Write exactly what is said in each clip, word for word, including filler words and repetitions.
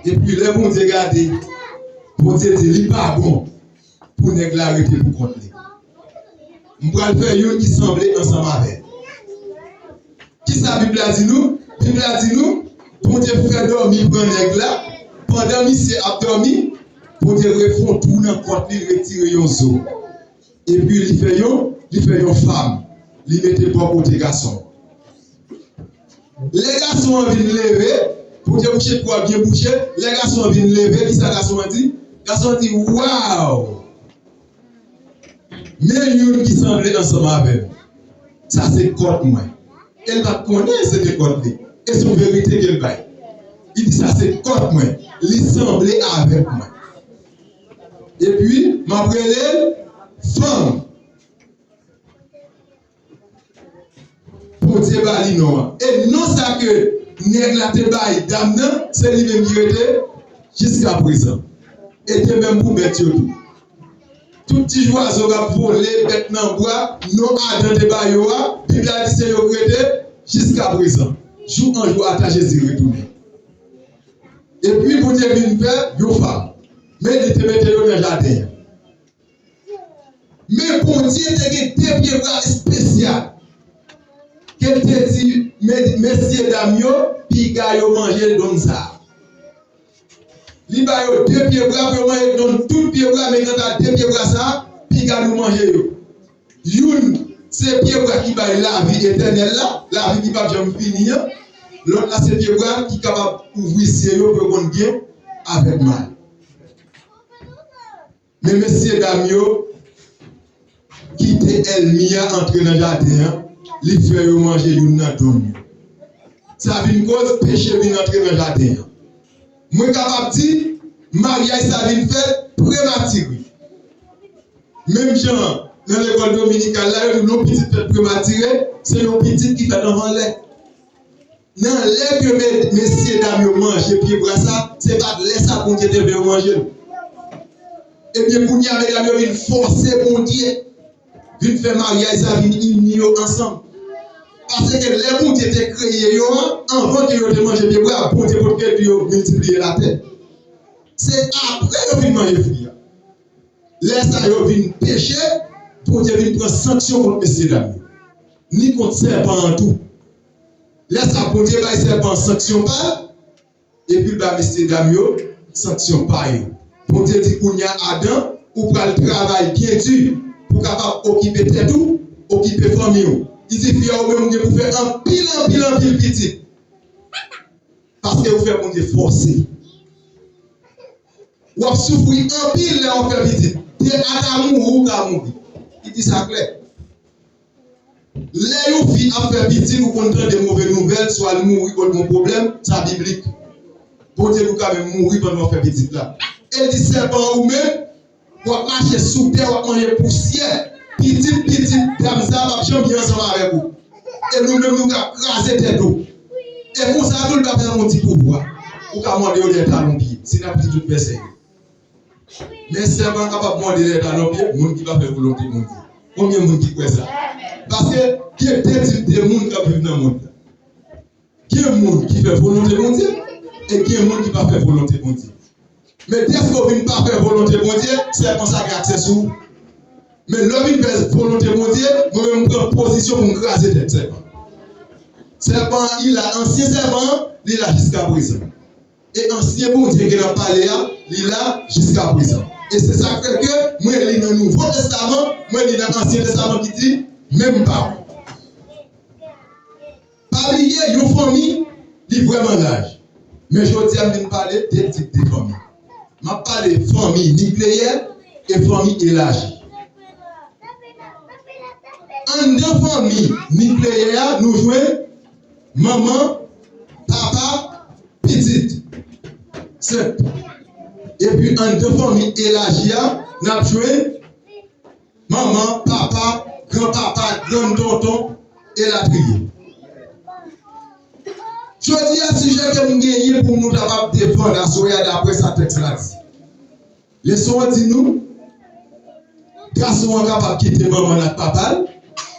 Epi lè Bondye gade, Bondye di li pa bon pou nèg la rete pou kont li. M pral fè youn ki sanble ansanm avè l. Kisa Bib la di nou? Bib la di nou, Bondye fè dòmi pran nèg la. Pandan misye ap dòmi, Bondye refè yon twou nan kòt li, retire yon zo. Epi li fè yon, li fè yon fanm. Li mete bò kote gason. Lè gason an vin leve, Bondye bouche twou a byen bouche. Lè gason an vin leve, kisa gason an di? Gason an di, "Waw! Men youn ki sanble ansanm avè m. Sa se kòt mwen." E l pa t konnen se te kòt li. E se yon verite ke l bay. Li di, "Sa se kòt mwen. Li sanble avèk mwen." Epi, m ap rele l fanm. Bondye ba li non an. E non sa ke nèg la te bay dam nan, se li menm ki rete jiska prezan. E de menm pou bèt yo tou. Tout ti zwazo k ap vole, bèt nan bwa, non Adan te ba yo a, Bib la di se yo k rete jiska prezan. Jou an jou ata Jezi retounen. Epi Bondye vin fè yon fanm. Men li te mete yo nan jaden an. Men Bondye te gen de pye bwa espesyal. Ke l te di, "Mesye dam yo, piga yo manje donn sa a." Li ba yo de pye bwa pou yo manje donn tout pye bwa, men kanta de pye bwa sa a, piga nou manje yo. Youn, se pye bwa ki bay lavi etènèl la, lavi ki p ap janm fini an. Lòt la, se pye bwa ki kapab ouvri zye yo pou yo konn byen avèk mal. Men mesye dam yo kite ènmi a antre nan jaden an, li fè yo manje youn nan donn yo. Sa vin koz peche vin antre nan jaden an. Mwen kapab di, maryaj sa vin fèt prematire. Menm jan nan lekòl dominikal la, yo di yon pitit fèt prematire, se yon pitit ki fèt anvan lè. Nan lè ke me-, mesye dam yo manje pye bwa sa, se pa t lè sa Bondye te vle yo manje l. Ebyen, kounye a, medam yo vin fòse Bondye, vin fè maryaj sa vin ini yo ansanm. Paske lè Bondye te kreye yo an, anvan ke yo te manje pye bwa, Bondye potko di yo miltipliye latè. Se apre yo vin manje fwi a. Lè sa yo vin peche, Bondye vin pran sanksyon kont mesye dam yo. Ni kont sèpan an tou. Lè sa Bondye bay sèpan an sanksyon pa l, epi l ba mesye dam yo sanksyon pa yo. Bondye di kounye a, Adan, ou pral travay byen di pou w kapab okipe tèt ou, okipe fanmi w. Li di fi a, ou menm ou gen pou fè anpil, anpil, anpil pitit. Paske ou fè Bondye fòse. W ap soufri anpil lè w ap fè pitit. Te ata mouri, ou ka mouri. Li di sa klè. Lè yon fi ap fè pitit, ou konn tande move nouvèl, swa l mouri, swa l gon pwoblèm, sa biblik. Bondye di w ka menm mouri pandan w ap fè pitit la. E l di sèpan an ou menm, w ap mache sou tè, w ap manje pousyè. Pitit, pitit, dam sa p ap janm gen ansanm avèk ou. E nou menm, nou ka kraze tèt ou. E konsa tou, l pa fè yon ti pouvwa. Ou ka mòde yo dèyè talon pye. Si n ap di tout vèsè yo. Men sèpan kapab mòde dèyè talon pye, moun ki pa fè volonte Bondye. Konbyen moun ki kwè sa? Paske gen de tip de moun k ap viv nan mond la. Gen moun ki fè volonte Bondye, e gen moun ki pa fè volonte Bondye. Men dèske w vin pa fè volonte Bondye, sèpan sa gen aksè sou ou. Men lè w vin fè volonte Bondye, mwen menm m pran pozisyon pou m kraze tèt sèpan. Sèpan an, li la, ansyen sèpan an, li la jiska prezan. E ansyen Bondye ke n ap pale a, li la jiska prezan. E se sa k fè ke mwen li nan Nouvo Testaman, mwen li nan Ansyen Testaman ki di, menm pawòl. Pa bliye, yon fanmi, li vrèman laj. Men jodi a, m vin pale de tip de fanmi. M ap pale fanmi nikleyè e fanmi elaji. Anndan fanmi nikleyè a, nou jwenn manman, papa, pitit. Senp. Epi anndan fanmi elaji a, n ap jwenn manman, papa, granpapa, grann tonton, elatriye. Jodi a, sijè ke m genyen pou nou kapab defann aswè a, daprè sa tèks la di. Leson an di nou, gason an kapab kite manman l ak papa l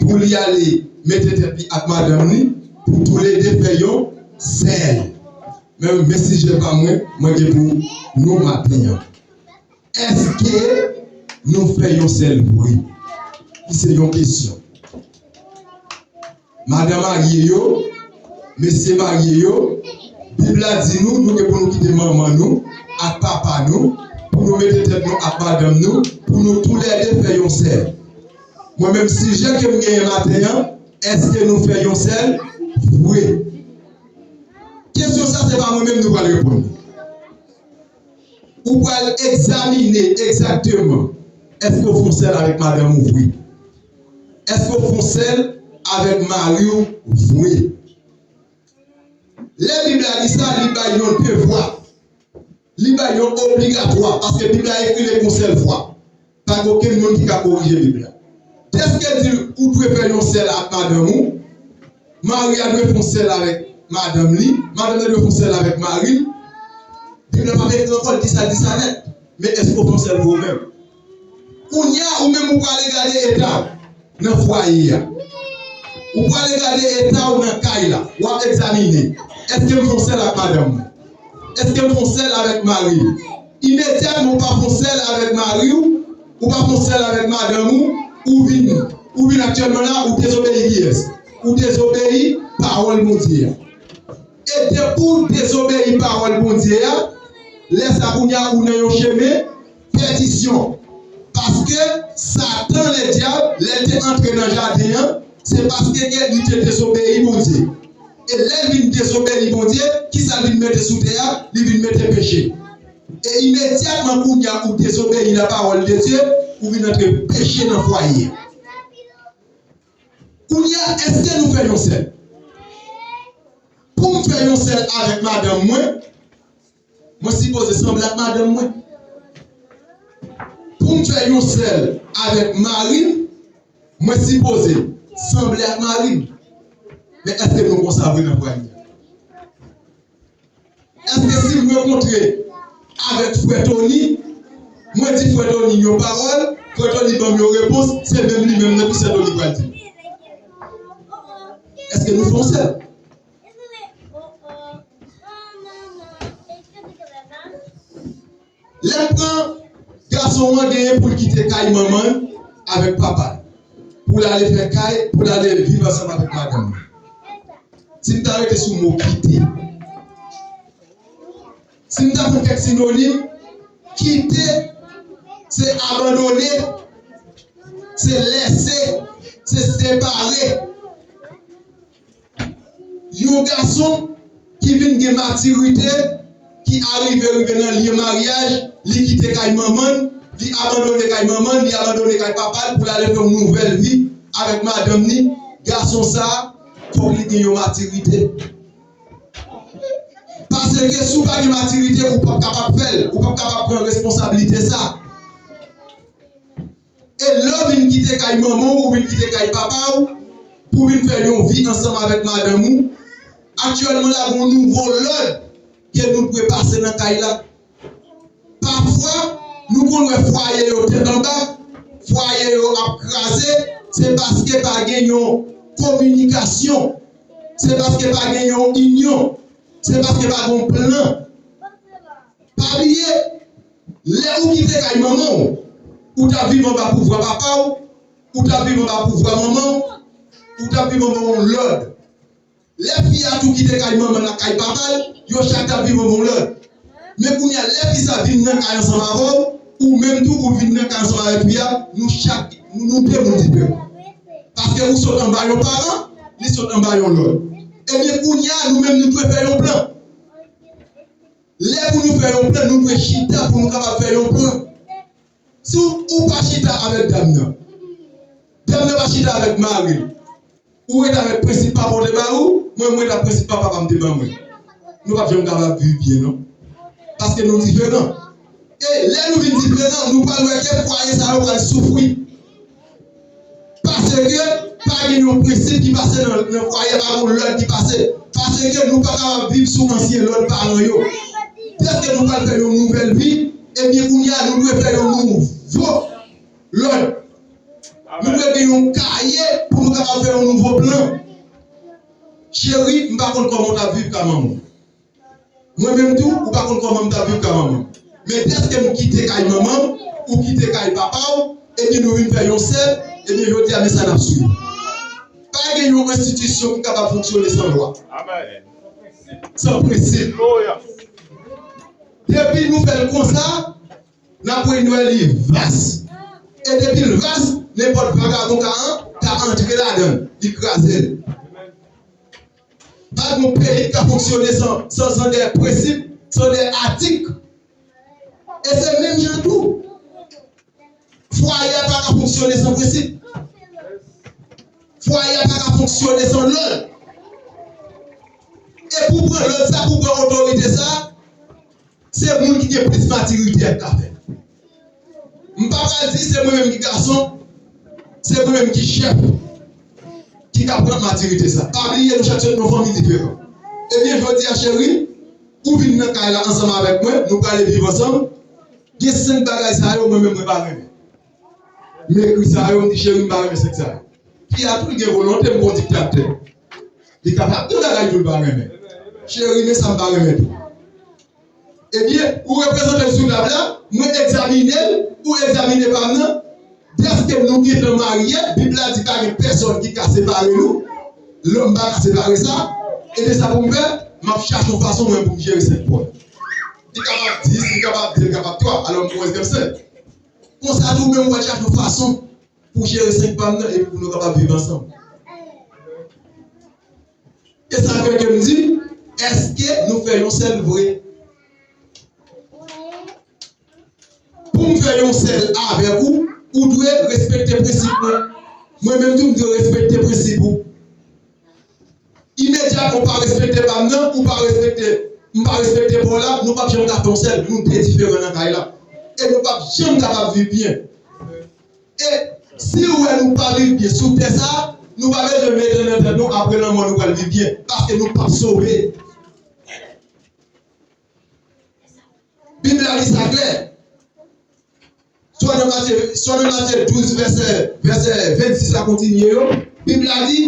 pou li ale mete tèt li ak madanm li, pou toulede fè yon sèl. Men, men sijè pa mwen, mwen gen pou nou maten an. Èske nou fè yon sèl vre? Ki se yon kesyon. Madan marye yo, mesye marye yo, Bib la di nou, nou gen pou nou kite manman nou ak papa nou, pou nou mete tèt nou ak madanm nou, pou nou toulède fè yon sèl. Mwen menm, sijè ke m genyen maten an, èske nou fè yon sèl vre? Kesyon sa, se pa mwen menm nou pral reponn. Ou pral egzamine egzakteman èske w fè yon sèl avèk madanm ou vre. Èske w fè yon sèl avèk mari w vre? Lè Bib la di sa, li bay yon devwa. Li bay yon obligatwa, paske Bib la ekri l yon sèl fwa. Pa gen okenn moun ki ka korije Bib la. Dèske l di ou dwe fè yon sèl ak madanm ou, mari a dwe fè yon sèl avèk madanm li, madanm nan dwe fè yon sèl avèk mari l. Bib la pa ekri ankò, l di sa, l di sa nèt. Men èske w fè yon sèl vre ou menm? Kounye a, ou menm ou prale gade eta w nan fwaye a. Ou prale gade eta w nan kay la. W ap egzamine. Èske m fè yon sèl ak madanm mwen? Èske m fè yon sèl avèk mari m? Imedyatman ou pa fè yon sèl avèk mari w, ou pa fè yon sèl avèk madanm ou, ou vin, ou vin aktyèlman la, ou dezobeyi kiyès? Ou dezobeyi pawòl Bondye a. E depi w dezobeyi pawòl Bondye a, lè sa kounye a ou nan yon chemen pèdisyon. Paske Satan, Ledyab, lè l te antre nan jaden an, se paske ke li te dezobeyi Bondye. E lè l vin dezobeyi Bondye, kisa l vin mete sou tè a? Li vin mete peche. E imedyatman kounye a ou dezobeyi la parole de Dieu, ou vin antre peche nan fwaye a. Kounye a, èske nou fè yon sèl? Pou m fè yon sèl avèk madanm mwen, mwen sipoze sanble ak madanm mwen. Pou m fè yon sèl avèk mari m, mwen sipoze sanble ak mari m. Men èske nou konsa vre nan fwaye a? Èske si m rankontre avèk frè Tony, mwen di frè Tony yon pawòl, frè Tony ban m yon repons, se menm li menm nan ki frè Tony pral di? Èske nou fè yon sèl? Lè m pran gason an genyen pou l kite kay manman l avèk papa l, pou l ale fè kay, pou l ale viv ansanm avèk madanm li. Si m ta rete sou mo kite, si m ta pran kèk sinonim, kite se abandone, se lèse, se separe. Yon gason ki vin gen matirite, ki arive rive nan lye maryaj, li kite kay manman l, li abandone kay manman l, li abandone kay papa l pou l ale fè yon nouvèl vi avèk madanm li, gason sa a, fòk li gen yon matirite. Paske si w pa gen matirite, ou p ap kapab fè l, ou p ap kapab pran responsablite sa. E lè w vin kite kay manman w, ou vin kite kay papa w, pou w vin fè yon vi ansanm avèk madanm ou, aktyèlman la, gen yon nouvo lòd ke nou dwe pase nan kay la. Pafwa, nou konn wè fwaye yo tèt anba, fwaye yo ap kraze, se paske pa gen yon kominikasyon, se paske pa gen yon inyon, se paske pa gen yon plan. Pa bliye, lè ou kite kay manman w, ou t ap viv anba pouvwa papa w, ou t ap viv anba pouvwa manman w, ou t ap viv anba yon lòd. Lè fi a tou kite kay manman l ak kay papa l, yo chak t ap viv anba yon lòd. Men kounye a, lè fi sa vin nan kay ansanm avè w, ou menm tou ou vin nan kay ansanm avèk fi a, nou chak, nou de moun diferan. Paske ou sot anba yon paran, li sot anba yon lòd. Ebyen, kounye a, nou menm nou dwe fè yon plan. Lè pou nou fè yon plan, nou dwe chita pou nou kapab fè yon plan. Si w, ou pa chita avèk dam nan, dam nan pa chita avèk mari l, ou ret avèk prensip papa w te ba ou, mwen, mwen ret ak prensip papa pa m te ban mwen. Nou p ap janm kapab viv byen, non. Paske nou diferan. E lè nou vin diferan, nou pral wè ke fwaye sa yo pral soufri. Paske pa gen yon prensip ki pase nan, nan fwaye, pa gen yon lòd ki pase. Paske nou pa kapab viv sou ansyen lòd paran yo. Dèske nou pral fè yon nouvèl vi, ebyen kounye a nou dwe fè yon nouvo lòd. Nou dwe gen yon kaye pou nou kapab fè yon nouvo plan. Cheri, m pa konn kòman w t ap viv ka manman w. Mwen menm tou, ou pa konn kòman m t ap viv ka manman m. Men dèske m kite kay manman m, ou kite kay papa w, ebyen nou vin fè yon sèl, ebyen jodi a men sa n ap swiv. Pa gen yon enstitisyon ki kapab fonksyone san lwa. Amèn. San prensip. Gloria. Depi nou fè l konsa, n ap wè nou wè li vas. E depi l vas, nenpòt vagabon ka an, ka antre ladan l, li kraze l. Pa gen yon peyi ki ka fonksyone san, san, san de prensip, san de atik. E se menm jan tou. Fwaye a pa ka fonksyone san prensip. Fwaye a pa ka fonksyone san lòd. E pou pran lòd sa, pou pran otorite sa, se moun ki gen plis matirite a ki ka fè. M pa pral di se mwen menm ki gason, se mwen menm ki chèf, ki ka pran matirite sa. Pa bliye nou chak sot nan fanmi diferan. Ebyen, jodi a, cheri, ou vin nan kay la ansanm avèk mwen, nou prale viv ansanm. Gen senk bagay sa yo, mwen menm, mwen pa renmen. M ekri sa yo, m di, cheri, m pa renmen senk sa yo. Fi a tou, li gen volonte, m bon diktatè. Li kapab gen bagay tou, l pa renmen. Cheri, men sa m pa renmen tou. Ebyen, ou reprezante l sou tab la, mwen egzamine l, ou egzamine pa m nan. Dèske nou gentan marye, Bib la di pa gen pèsòn ki ka separe nou. Lòm pa ka separe sa. E se sa pou m fè, m ap chache yon fason mwen pou m jere senk pwa. Li kapab dis, li kapab de, li kapab twa, alò m pran egzanp senk. Konsa tou, ou menm ou pral chache yon fason pou jere senk pa m nan epi pou nou kapab viv ansanm. E sa fè ke m di, èske nou fè yon sèl vre? Pou m fè yon sèl avèk ou, ou dwe respekte prensip mwen. Mwen menm tou, m dwe respekte prensip ou. Imedyatman ou pa respekte pa m nan, ou pa respekte, m pa respekte pa w la, nou p ap janm ka fè yon sèl, nou de diferan nan kay la. E nou p ap janm kapab viv byen. E si w wè nou pa viv byen sou tè sa, nou pa bezwen mete nan tèt nou apre lanmò nou pral viv byen, paske nou p ap sove. Bib la di sa klè. Swa nan Matye, swa nan Matye douz, vèsè, vèsè vennsis la kontinye yo, Bib la di,